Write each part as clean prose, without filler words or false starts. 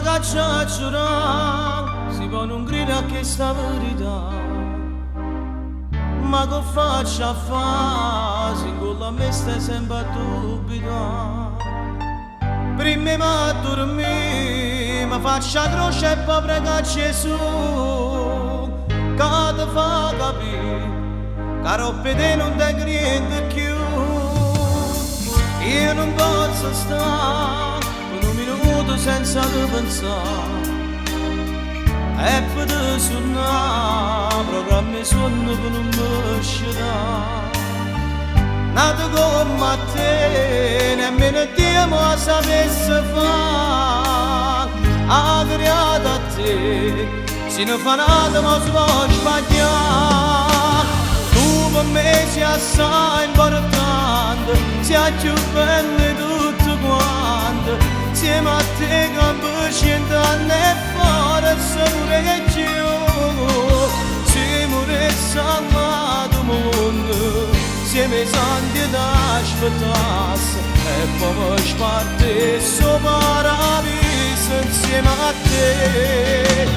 Ma caccia giurà, si può non credere a questa verità. Ma che faccio a fa', se con la me stai sempre a dubità. Prima mi dormì, mi faccio la croce e poi prego a Gesù, che ti fa capire, che roba te non ti niente più. Io non posso stare un minuto senza te pensare. E per te suonare, programmi sonno che non mi uscirà. Nato come te, nemmeno Dio mi sapesse fare. Ha creato a te, se ne fa nada ma si può sbagliare. Tu per me sei assai importante, sei più bella di tutto quanto. Insieme a te che cent'anni e forse pure più. Se morisse all'altro mondo, insieme ai santi t'aspettasse e poi mi spartisse il paradiso insieme a te.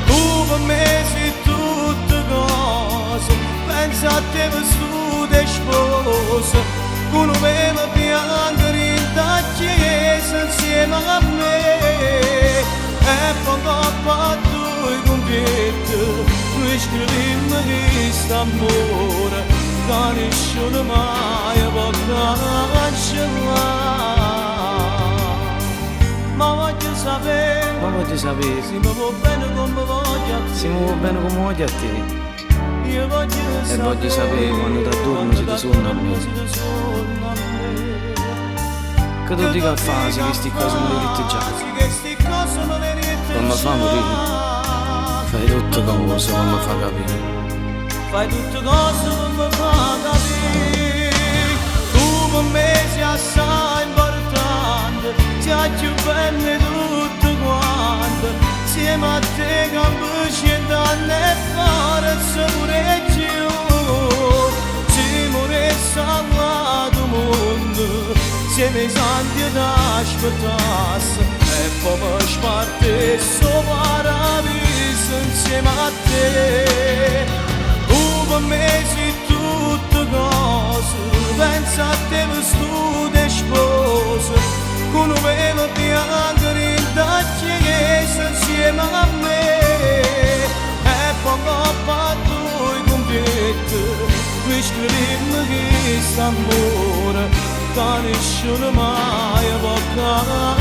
Tu per me sei tutte cose, pensa a te vestita e sposa, con un velo bianco in chiesa insieme a me. E poi coppa tu convinto, noi scriviamo questo amore, che nessuno mai può cancellare. Ma voglio sapere, Ma voglio sapere se mi vuoi bene come voglio a te. se mi vuoi bene come voglio a te. Io voglio E voglio sapere quando t'addormi se ti sogno a me. se ti sogno a me. Che tu dica a fare se queste cose me le dite già. Se queste cose me le dite Non mi fa morire. già. Fai tutto cosa non mi fa capire. Fai tutte cose non mi fa capire. Tu per me sei assai importante, sei più bella di tutto quanto. Insieme a te che cent'anni e forse pure più. Se morisse all'altro mondo, insieme ai santi t'aspettasse e poi mi spartisse il paradiso insieme a te. Tu per me sei tutte cose, pensa a te vestita e sposa, con un velo bianco in chiesa insieme a me. E poi coppa tu convinto, noi scriviamo questo amore, che nessuno mai può cancellare.